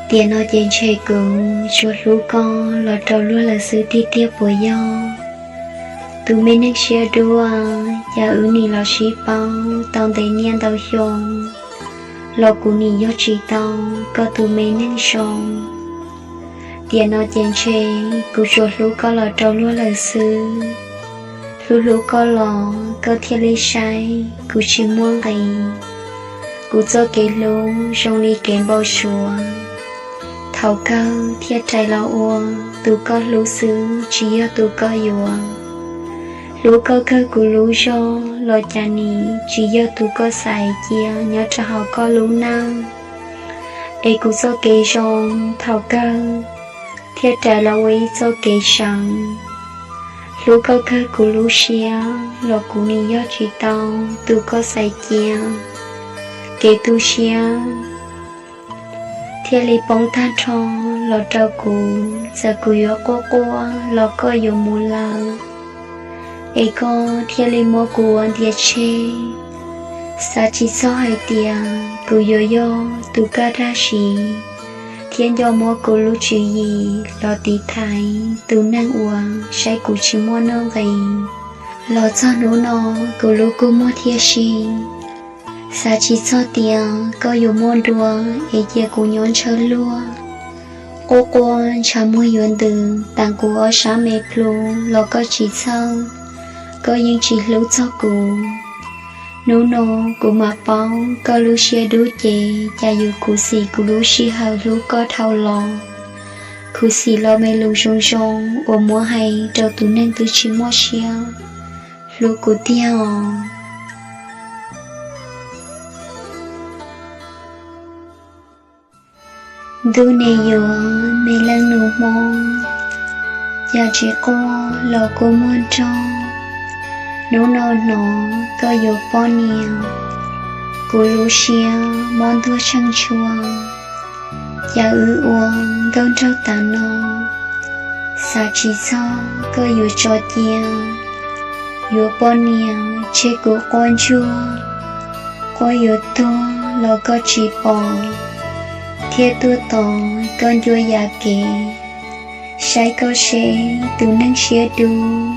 Tiam no ces ntshe kuv tsuas hlub koj los rau luag lawm xwb tiag tiag puas yog? Tus me neeg siab dub, cas wb nim los sib paub tau ntev niaj ntau xyoo, los kuv nim yog tsis tau koj tus me neeg zoo. Tiam no ces ntshe kuv tsuas hlub koj los rau luag lawm xwb. Hlub hlub koj los koj thiaj li saib kuv tsis muaj nqis. Kuv txoj kev hlub zoo li kev npau suav, thaum kawg thiaj rais los ua tus koj hlub xwb tsis yog tus koj yuav. Hlub koj kawg kuv lub zog los cas nim tsis yog tus koj xaiv cia nyob rau hauv koj lub neej. Es kuv txoj kev zoo thaum kawg thiaj rais los ua ib txoj kev seev. Hlub koj kawg kuv lub siab los kuv nim yog tsis tau tus koj xaiv cia. Kev tu siab thiaj li poob tag nrho los rau kuv, txawm kuv yuav quaj quaj los koj yuav mus lawm, es koj thiaj li muab kuv ua ntiav tseg. Xav tsis txog hais tias kuv yuav yog tus kaj dab tsi thiab nco muab kuv lub tswv yim los tiv thaiv tus neeg uas saib kuv tsis muaj nuj nqis. Los txog hnub no kuv lub kua muag thiaj si. Xav tsis txog tias koj yuav muaj dua es cia kuv nyob ntshaw luag. Quaj quaj ntshav muag yuav ntws tas kuv ob sab me plhu los koj tsis txhawj, koj yeej tsis hlub txog kuv. Hnub no kuv mam paub koj lub siab dub ces cas yuav khuv xim kuv lub sij hawm hlub koj dhau los, khuv xim lo me lus zoo zoo uas muab hais rau tus neeg twb tsis muaj siab hlub kuv tiag os. Ntuj nim yuav me leej nus Hmoob, cas tsis quaj los kua muag nrog. Hnub no hnov koj yuav poj niam, kuv lub siab mob ntuag tsheej tshua. Cas wb ua nkauj nraug tas no, xav tsis txog koj yuav tso cia. Yuav poj niam tseg kuv quaj ntsuag, quaj yuav tuag los koj tsis pom, thiaj tuaj tos koj ncua yam kev. Saib koj seb tus neeg siab dub,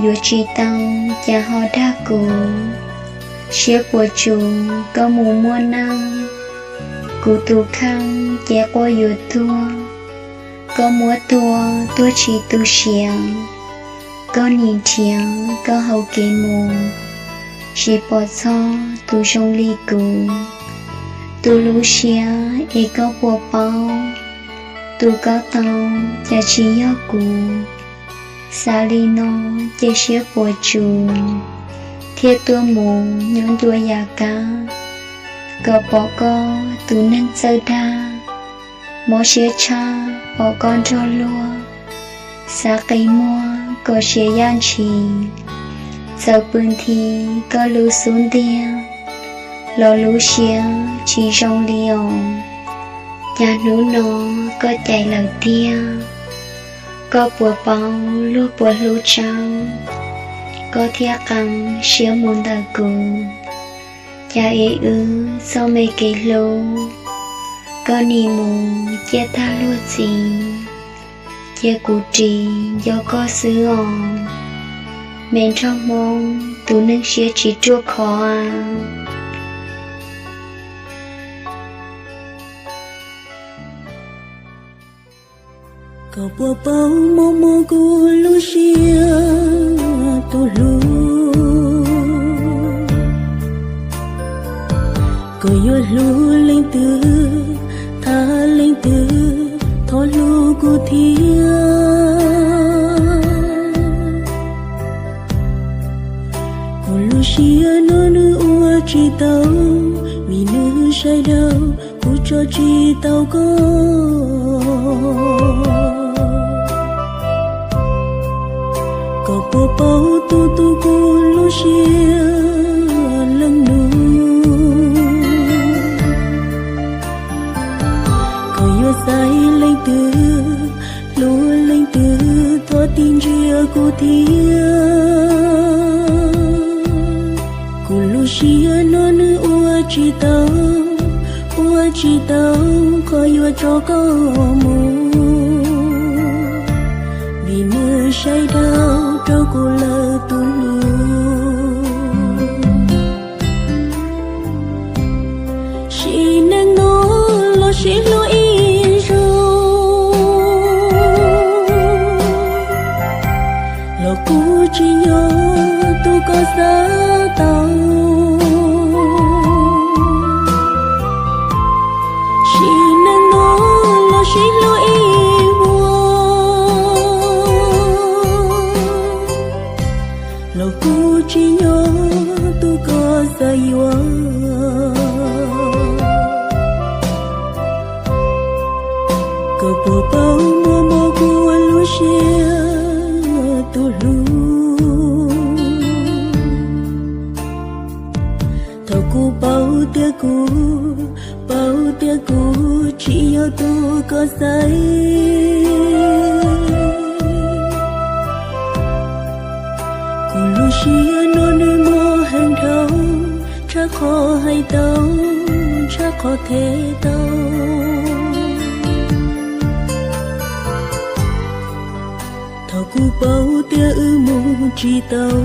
yuav tsis tau cas ho dag kuv. Siab puas tsuaj koj mus muaj neej, kuv tus kheej ces quaj yuav tuag. Koj muab tua tuag tsis tu siav, koj nim nrhiav koj hauv kev mus, tsis pom txog tus zoo li kuv. Tus lub siab es koj puas paub, tus koj tau cas tsis yog kuv. Xav li no ces siab puas tsuaj, thiaj tuaj mus nyob ncua yam kab, kom pom koj tus neeg txawj dag. Mob siab tshaj pom koj nrog luag, xav qi muag kom siav yaj ntshis. Txawm pw nthi koj lub xub ntiag, los lub siab tsis zoo li os. Cas hnub no koj cais lawm tiag, koj puas paub luag puas hlub tseeb, koj thiaj qee siab mus ntawm kuv. Cas es wb txoj me kev hlub, koj nim mus ciaj tag luag txiv, cia kuv ris nco koj xwb os. Me nraug Hmoob tus neeg siab tsis ruaj khov a. Koj puas paub mob mob kuv lub siab tus hlub, koj yuav hlub leej twg, thab leej twg, thov hlub kuv thiab. Kuv lub siab no nws ua tsis tau, vim nws saib dhau, kuv tso tsis tau koj. Koj puas paub tu tu kuv lub siab leej nus, koj yuav xaiv leej twg, hlub leej twg, thov tig ntsia kuv thiab. Kuv lub siab no nws ua tsis tau, ua tsis tau qhov yuav tso koj mus, vim nws saib dhau rau kuv lawm tus hlub. Sim neej no los sib hlub ib zaug, los kuv tsis yog tus koj xav tau. Sim neej no los sib hlub ib vuag, los kuv tsis yog tus koj xav yuav. Koj puas paub muaj mob kuv ua lub siab tus hlub. Thaum kuv paub tias kuv, paub tias kuv tsis yog tus koj xaiv, kuv lub siab no nws muaj heev dhau, tshaj qhov hais tau, tshaj qhov them tau. Thaum kuv paub tias wb mus tsis tau,